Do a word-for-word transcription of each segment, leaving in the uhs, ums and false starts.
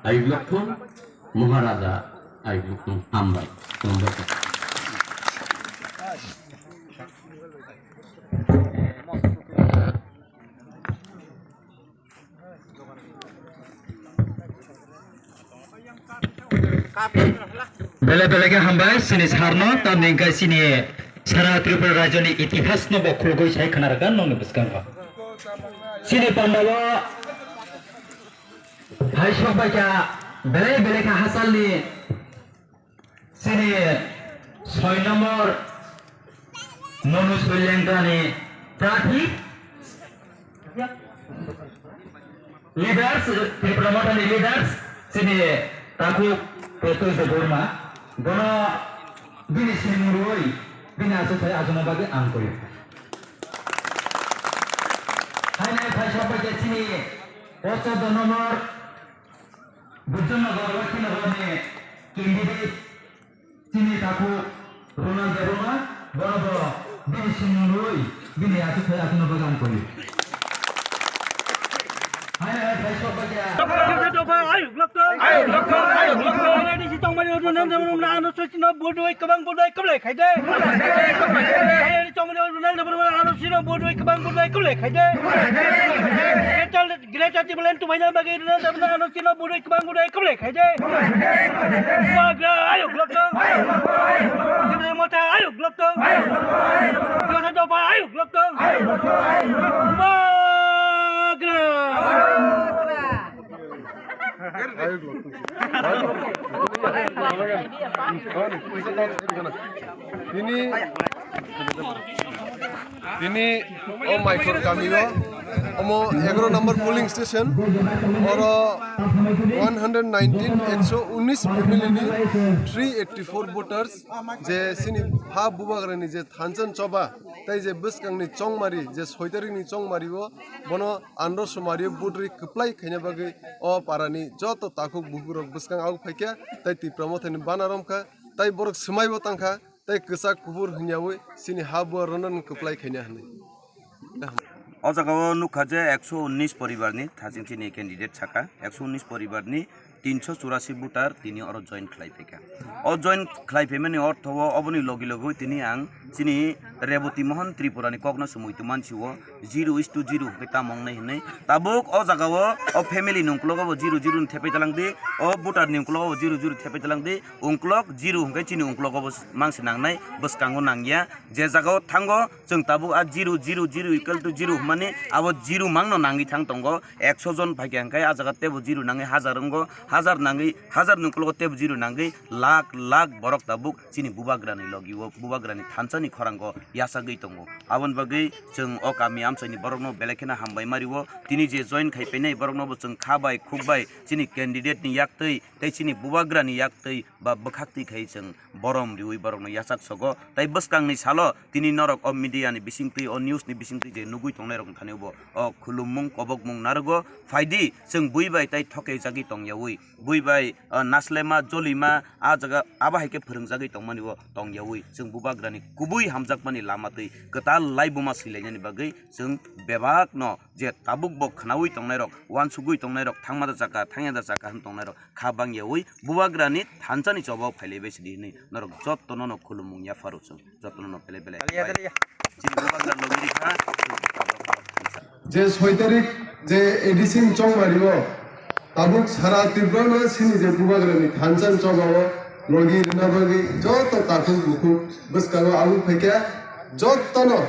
Ayuk Lokthong, Maharaja Ayuk Lokthong, hambai. Khulumbai. Bele bele khe hambai, sini sarno, tamni hwnkhe sini sara Tripura rajyoni itihasno bo khulugwi sai khna rwkha nokni bwskango. Sini pandao hai sok bai kha, bele bele kha hasalni sini soi nombor Monu Soilengkani prarthi. Leaders, Tipra Mothani leaders, sini takhuk Pratyush Debbarma, bono bini simung rwui bini aswk sai achukna bagwi ang koi. Haino phaisa paikha sini o chwddo nombor Bujamnagar Lakhinagarni candidate Chini takhuk Ronald Debbarma, bono bo bini simung rwui bini aswk sai achukna bagwi ang koi. Hai, hai, hai, sok bagya. Dopha, dopha, ayuk lokthong. Ayuk lokthong, ayuk lokthong. Hai, hai, si tongmani Ronald Debbarma, ano soi chino budui, kabang budui, kablai khaide. Hai, hai, si tongmani Ronald Debbarma, ano sino budui, kabang budui, kablai khaide. Greater Greater Tipraland tubaina bagwi rwna dabna ano chino budui kwbang budui kwblai khaide. Bubagra ayuk lokthong. Tipra Motha ayuk lokthong. Tipra Dopha ayuk lokthong. Bubagra. Tini Tini o Maikhor kamio, omo egaroh number polling station, oro one hundred nineteen, ekso unis family ni three eighty four voters, je sini ha bubagrani je thansa ni choba, tei je bwskangni chongmari, je soi tarikni chongmari o, bono andro somari o vote rwi kwplai khaina bagwi o parani joto takhuk bukhuk rok bwskang o phaikha, tei Tipra Mothani bana romkha, tei borok swmaibo tangkha. Tei kwchak kubur hwnyawi chini ha bua rwnani kwplai khaina hwnwi. O jaga o nukha je ekso unis poribar ni thaching chini candidate saka, ekso unis poribar ni tinso churasi voter tini oro join khlai phaikha. O join khlai phaimani ortho o oboni logi logi tini ang chini Reboti Mohan Tripura ni kokno se muitu mansi o zero is to zero hwnkhe tamo wngnai hwnwi. Tabuk o jaga o o family ni ungklogo bo zero zero ni thepai talangdi, o voter ni ungklogo bo zero zero thepai talangdi, ungklok zero hwnkhe chini ungklogo bo mangsi nangnai, bwskango nangya. Je jaga o thango chwng tabuk a zero zero zero equal to zero hwnmani abo zero mangno nangwi thang tongo. Ekso jon phaikha hwnkhe a jaga teibo zero nangwi hajar wngo, hajar nangwi, hajar ni ungklogo teibo zero nangwi lakh lakh borok tabuk chini bubagrani logi o, bubagrani thansa ni khorang o yachagwi tongo. Aboni bagwi chwng o kami amchaini borokno belai kheno hambai ma rio. Tini je join khai painai borokno bo chwng kha bai khuk bai chini candidate ni yak twi tei chini bubagra ni yak twi ba bwkhak twi khai chwng borom riwi borokno yachak sogo. Tei bwskang ni salo tini norok o media ni bising twi o news ni bising twi je nugwi tongnai rok thani bo o khulumung kobokmung narogo. Phaidi chwng bui bai tei thoke jagwi tong yawi. Bui bai, ah, naslema, jolima, ah jaga, abo hai khe phwrwngjagwi tongmani bo tong yawi. Chwng bubagrani kubui hamjakmani lama twi kwtal laibuma swilainani bagwi chwng bebakno je tabuk bo khnaui tongnairok, uansugui tongnairok, thangma da chaka, thangya da chaka hwn tongnairok kha bang yawi bubagrani thansani choba o phailaibai sidi hwnwi norok jottono no khulumung yapharo chwng. Jotono no belai belai Talia, hambai. Talia. Chini bubagra logi rikha. Je soi tarik je A D C ni chongmari o tabuk sara Tripura no sini je bubagra ni thansa ni choba o logi rina bagwi joto takhuk bukhuk bwskango abuk phaikha jotono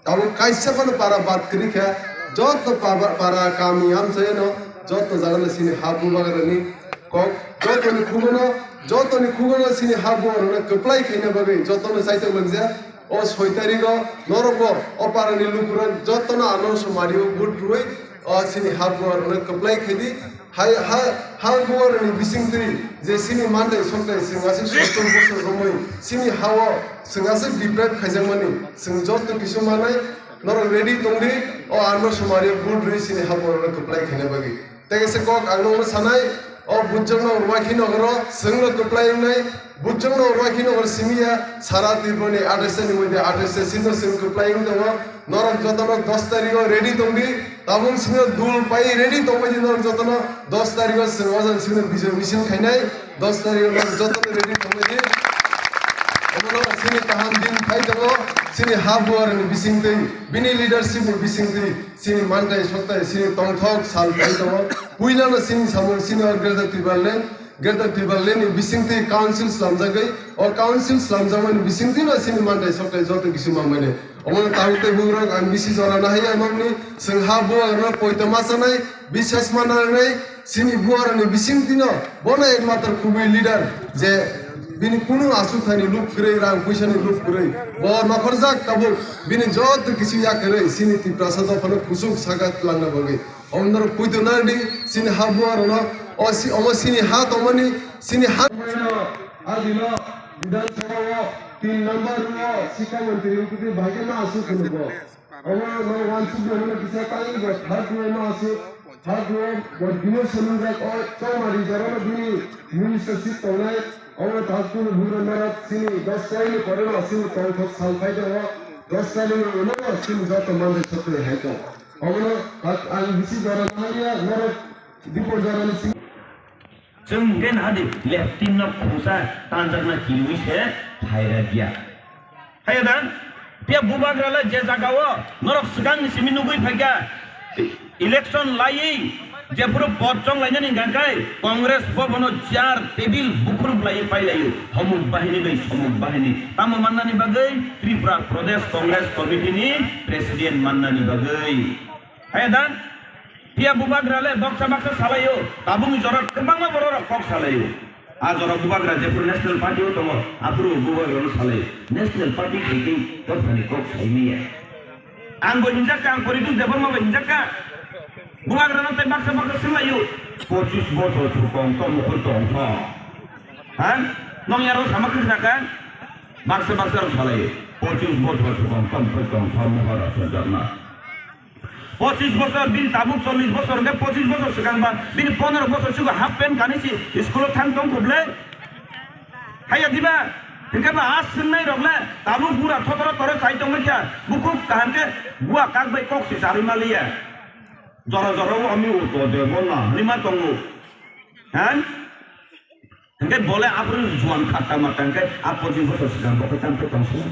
tabuk kaisa phano para bad kwrwi kha joto paba-, para kami amchai no joto jaga no sini ha bubagra ni kok joto ni khugo no joto ni khugo no sini ha bubagra no kwplai khaina bagwi joto no chaitok langjak. O soi tarigo norokbo o parani lukurok jotono ano somari o vote rwui o chini ha buar rwno kwplai khaidi. Hai ha, ha buar ni bisingtwi je chini mantai soktai chwng aswk sottor bosor romwi chini ha o chwng aswk deprive khaijakmani chwng joto kisu manai norok ready tongdi o ano somari o vote rwui chini ha buar rwno kwplai khaina bagwi. Tei kaisa kok ang nokno sanai, o Bujjongno Ruakhinagar o chwngno kwplai wngnai, Bujjongno Ruakhinagar simi ya, sara Tripura ni athais ta ni moddhe athais ta seat no chwng kwplai wng tongo, norok jotono dos tarikh o ready tongdi, Tabuk simi dul pai ready tongbai di norok jotono dos tarikh o chwng o jang simi bijoy misil khainai, dos tarikh o norok jotono ready tongbai di. Omono sini kaham din phai tongo, sini ha buar ni bising twi, bini leadership ni bising twi, sini mantai soktai, sini tongthok sal phai tongo. Puila no sini samung sini o Greater Tipraland, Greater Tipraland ni bising twi council slamjagwi, o council slamjakmani bising twi no sini mantai soktai joto kisi mangmani. Omo tang tei bugrok ang bisi jora nahai ya nokni, chwng ha buarokno poito ma chanai, bisas ma nangnai, sini buarokni bisingtwino bono ekmatro kubui leader je bini kunu aswk thani luk kwrwi, rang puisani luk kwrwi. Bo nokhorjak tabuk bini joto kisu ya kwrwi sini Tiprasa dophano kuchuk saka twlangna bagwi. Omo norok poito nangdi sini ha buarokno, o si-, omo sini ha tongmani, sini ha. Adino Bidhan Sabha o tin number o Sikha Mantri wngkhe bahai khe ma aswk hwnwi bo. Omo no wansuk no hwnwi kisa tangwi bo third row ma aswk, third row bo bino swnamjak o chongmari jorano bini minister seat tongnai. Omo third row bura norok sini dos tarik ni pore no sini tongthok sal phai tongo, dos tarik ni ulo no sini joto manjak sotwi hai tong. Omo no ang bisi jora nangya norok Dipor jora ni sini. Chwng hwnkhe nahadi leptin no khungsa tanjakna kiriwi se phaira diya. Haiya da? Phiya bubagra le je jaga o norok swkang ni simi nugwi phaikha. Election laiwi jephuru pot chong lainani hwnkha khe Congress bo bono chair table bukhuruk laiwi pailaio. Homuk bahini bai somuk bahini. Tamo mannani bagwi Tripura Pradesh Congress Committee ni President mannani bagwi. Haiya da? Phiya bubagra le baksa baksa salaio, tabukni jora kwbangma bororok kok salaio. A jora bubagra jephuru National Party o tongo, aphuru bubagrano salaio. National Party khai tei dophani kok saimaya. Ang bo hinjakka, ang Poritu Debbarma bo hinjakka. Bubagrano tei baksa baksa swnglaio. Pochis bochor sukong tong mukhun tong kho. Ha? Nong yaro sama khe khnakha? Baksa baksa rok salaio. Pochis bochor sukong tong mukhun tong kho, mohor aswk jakna. Pochis bosor, bini tabuk chollish bosor, hwnkhe pochis bosor swkang ba, bini pondro bosor sigo half pant kanwi si school o thang tong kho bwle. Haiya diba? Hwnkhe ba a swngnai rok le tabuk bura thothoro toro chai tongwi kha, bukhuk kaham khe bua kak bai kok si charwi maliya. Jora jora o ami uto de bola hwnwi ma tongo. Ha? Hwnkhe bole aphuru juan khatta matta hwnkhe a pochis bosor swkang bo khe tang khe tong sini.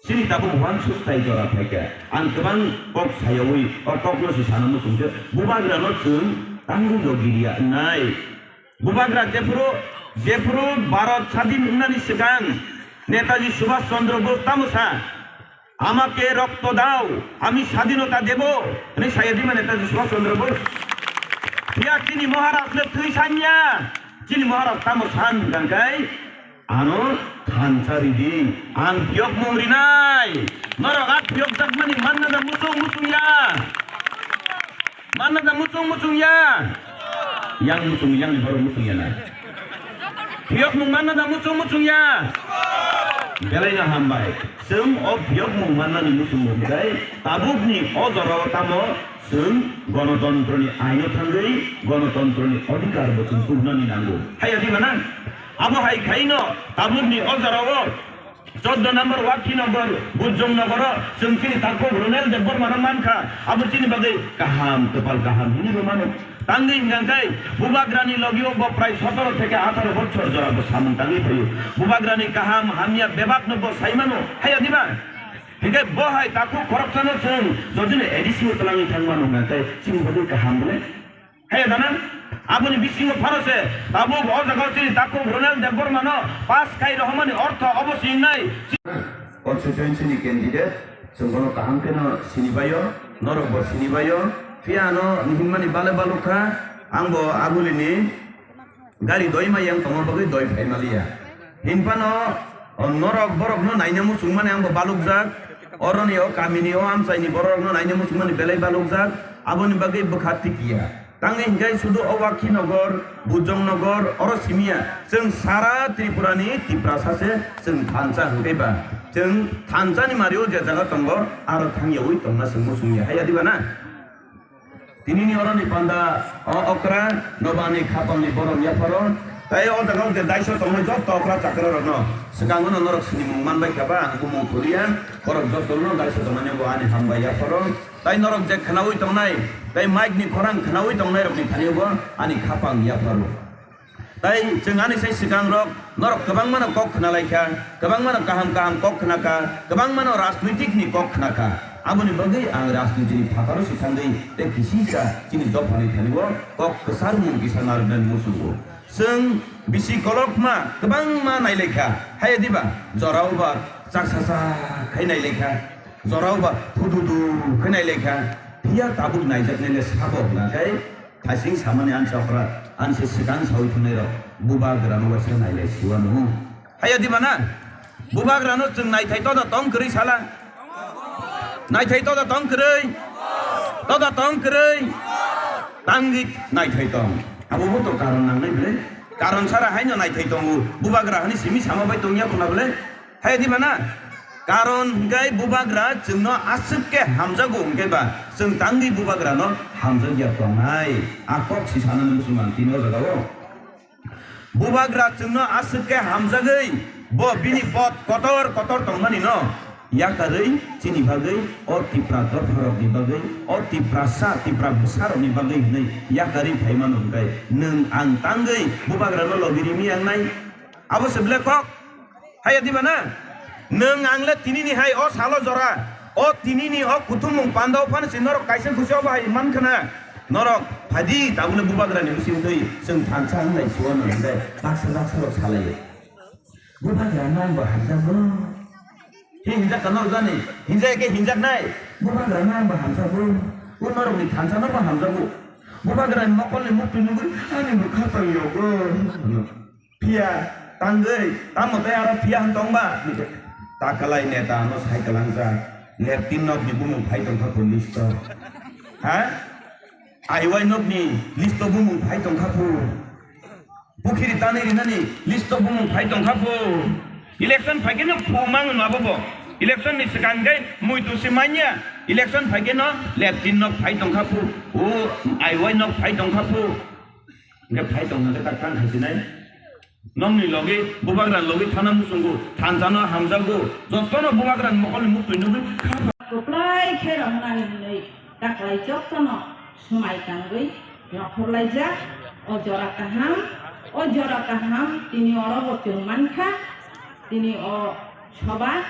Chini tabuk uansuk tai jora phaikha. Ang kwbang kok sayawi o kokno se sana muchungkhe bubagrano chwng tangwi logiriya wngnai. Bubagra jephuru, jephuru Bharat sadin wngnani swkang Netaji Subhash Chandra Bose tamo sa, "Amake rokto dao, ami sadhinota debo," hwnwi saya di ma Netaji Subhash Chandra Bose. Phiya chini Maharaj le thwi sanya, chini Maharaj tamo san hwnkha khe, ano thansa ridi, ang phiyokmung rinai. Norok a phiyokjakmani manna da muchung muchung ya? Manna da muchung muchung ya? Yang muchung, yang ni borok muchung ya na? Phiyokmung manna da muchung muchung ya? Belai no hambai. Chwng o phiyokmung mannani muchung muchung khe tabukni o jorao tamo chwng gonotontroni aino thangwi gonotontroni odhikar bo chwng tugnani nango. Haiya di mana? Abo hai khaino tabukni o jorao chordo number Wakhi Nagar, Bujong Nagar o chwng chini takhuk Ronel Debbarma no mankha, abo chini bagwi kaham, kwpal kaham hinwi bo mano. Tangwi hwnkha khe bubagrani logio bo prai sotoro theke atharo bochor jora bo samung tangwi phaio. Bubagrani kaham hamya bebak no bo sai mano, haiya diba? Hwnkhe bo hai takhuk khoroksano chwng jodi no A D C o twlangwi thang mano hwnkha khe chini bagwi kaham bole. Haiya dana? Aboni bisingo phano se tabuk o jaga chini takhuk Ronel Debbarma no pass khai rohormani ortho obo se wngnai. Constituency ni candidate, chwng bono kaham khe no sini baio, norok bo sini baio. Phiya ano hinmani bale balukha, ang bo abulini gari doi mai yang tongma bagwi doi phai maliya. Hinphano, o norok borok no naina muchungmani ang bo balukjak. Oroni o kamini o amchaini borok no naina muchungmani belai balukjak. Aboni bagwi bwkha tikiya. Tangwi hwnkhe sudu o Wakhi Nagar, Bujong Nagar, oro simiya. Chwng sara Tripura ni Tiprasa se chwng thansa hwnkhe ba. Chwng thansa ni mari o je jaga tongo, aro thangyawi tongna chwng muchungya. Haiya diba na? Tini ni oro ni panda o okra, noba ni khapang ni borok yapharo. Tai o jaga o je daisa tongmani joto okra chakra rok no. Swkango no norok sinimung manbai kha ba, ang bumung thuliya. Borok joto no daisa tongmani bo ani hambai yapharo. Tai norok je khnaui tongnai, tai mic ni khorang khnaui tongnairokni thani bo ani khapang yapharo. Tai chwng ani sai swkangrok norok kwbangmano kok khna lai kha, kwbangmano kaham kaham kok khna kha, kwbangmano rajnitik ni kok khna kha. Aboni bagwi ang rajniti ni phataro se thangwi tei kisisa chini dophani thani o kok kwcharmung kisa narwknani muchungo. Chwng bisi kolokma kwbangma nai lai kha, hai diba? Jorao ba chaksa sa khai nai lai kha, jorao ba phududu khai nai lai kha, phiya tabuk naijaknai le sabo hwnkha khe. Thasing samani ansa okra, ansa swkang sawi thangnairok bubagrano waisa nailai siwano. Haya diba na? Bubagrano chwng naithai toda tong kwrwi sala? Naithai toda tong kwrwi? Toda tong kwrwi? Tangwi naithai tong. Abo bo to karon nangnai ble. Karon sara haino naithai tongo. Bubagra hani simi sama bai tongya khuna ble. Hai di mana? Karon hwnkhe bubagra chwngno aswk khe hamjago hwnkhe ba chwng tangwi bubagrano hamjakya tongnai. A kok si sanani muchung ang tini o jagao. Bubagra chwngno aswk khe hamjagwi bo bini pot kotor kotor tongmani no yakarwi chini bagwi o Tipra dopharokni bagwi o Tiprasa Tipra bwsarokni bagwi hwnwi yakarwi phaimano hwnkhe nwng ang tangwi bubagrano logi rimi yangnai. Abo se ble kok. Haya diba na? Nwng ang le tinini hai o salo jora, o tinini o kuthumung pandao phano se norok kaisa khusi obo hai man khna. Norok phadi tabule bubagrani bising twi chwng thansa wnglai suo no hwnjai baksa baksa rok salai. Bubagra no ang bo hamjago. Hi hinjak ka norok jani? Hinjak ke hinjak nai. Bubagra no ang bo hamjago. O norok ni thansa no bo hamjago. Bubagra ni mokol ni mukti nugwi ani bwkha tang yogo. Phiya tangwi, tamo tei aro phiya hwn tongba? Takalai neta ano sai kwlangjak. Leptin nokni bumung phai tongkha phu listo. Ha? Aiwai nokni listo bumung phai tongkha phu. Pukhiri tanwi rinani listo bumung phai tongkha phu. Election phaikhe no phu mang no abo bo. Election ni swkang khe muitu se manya. Election phaikhe no leptin nok phai tongkha phu. O aiwai nok phai tongkha phu. Hwnkhe phai tong hwnkhe ta kang hai sinai. Nokni logi bubagrani logi thana muchungo, thansa no hamjakgo, jotono bubagrani mokolni muktwi nugwi kha. Kwplai khe romnani hwnwi taklai jotono swmai tangwi rokhorlaijak. O jora kaham, o jora kaham tini oro bo chwng mankha, tini o soba.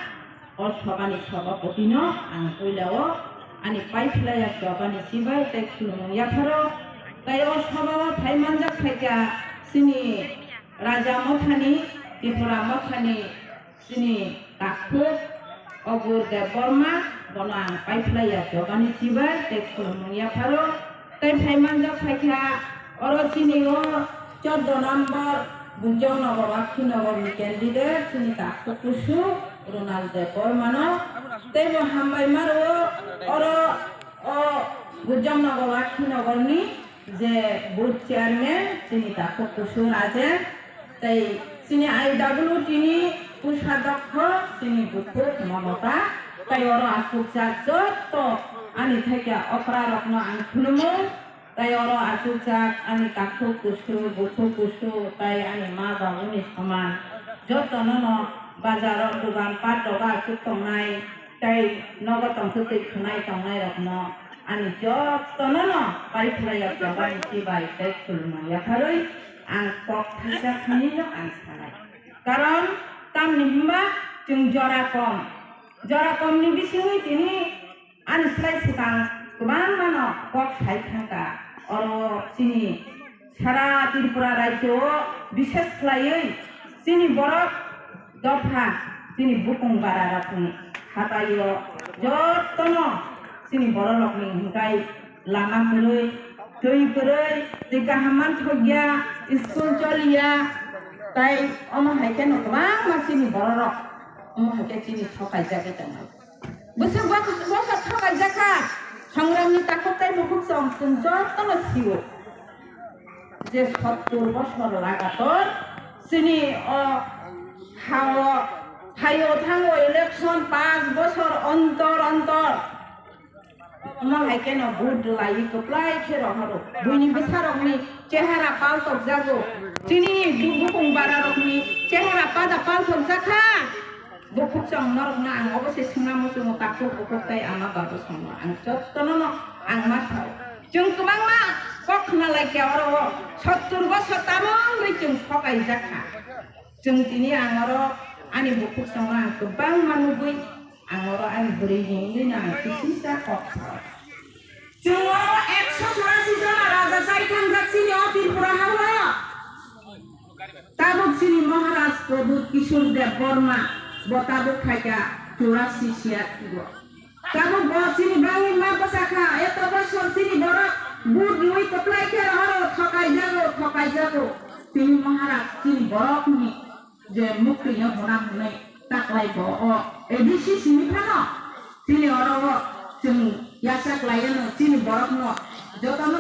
O sobani sobapotino ang puilao ani paiphlaiya sobani chibai tei khulumung yapharo, tei o sobao phai manjak phaikha chini Raja Mothani, Tripura Mothani chini takhuk Ogur Debbarma, bono ang paiphlaiya sobani chibai tei khulumung yapharo. Tei phai manjak phaikha oro chini o chordo number Bujong Nagar, Akhi Nagar ni candidate chini takhuk kusu Ronald Debbarma no. Tei bo hambai maro oro o Bujong Nagar, Akhi Nagar ni je booth chairman chini takhuk kusu Rajen. Tei chini I W T ni kosadokho chini bukhuk Mamata, tei oro achukjak joto ani thaikia okrarokno ang khulumo, tei oro achukjak ani takhuk kusu, bukhuk kusu, tei ani ma babuni soman jotono no bazaro dugan pat rogo achuk tongnai. Tei nogo tongthok twi khwnai tongnairokno ani jotonono paiphlaiya jobani chibai tei khulumung yapharwi ang kok thaisa thani no ang sanai. Karon tamni hwnba chwng jora kom, jora komni bisingwi tini ani slai swkang kwbangmano kok sai thangkha. Oro chini sara Tripura rajyo o bishes khlaiwi chini borok dopha, chini bukung bara rokni hatai o jotono chini borok rokni hwnkhe lama kwrwi, twi kwrwi, twi kaham manthokya, school choliya, tai omo hai kheno kwbangma chini borok rok omo hai khe chini thokaijagwi tongo. Bwswk bwswk thokaijak kha, songramni takhuk tei bukhuk chwng chwng jotono sio. Je sottur bosor lagator chini o ha-o phaio thango election, panch bosor ontor ontor. Omo hai kheno vote laiwi kwplai khe rohoro. Buini bwsarokni chehara paltokjago. Chini bu-, bukung bararokni chehara pada paltokjakha. Bukhuk chwng norokno ang obo se swngna muchungo, takhuk bukhuk tei ama babu chwngno ang jotono no ang ma sao. Chwng kwbangma kok khna lai kha oro o sottur bosor tamungwi chwng thokai jak kha. Chwng tini ang oro ani bukhuk chwngno ang kwbangma nugwi ang oro ani bwrwi hinwi no ang kisisa kok sao. Chwng oro ekso churasi jona raja chai thangjak chini o Tripura hao. Tabuk chini Maharaj Pradyut Kishore Deb Borma bo tabuk phaikha churasi siya thigo. Tabuk bo chini bangwi ma bwsakha, eto bosor chini borok vote rwui kwplai khe rohoro thokai jago, thokai jago. Chini Maharaj chini borokni je mukti no hwnang hwnwi taklai bo o A D C simi phano chini oro o chwng yasa klai ano chini borokno jotono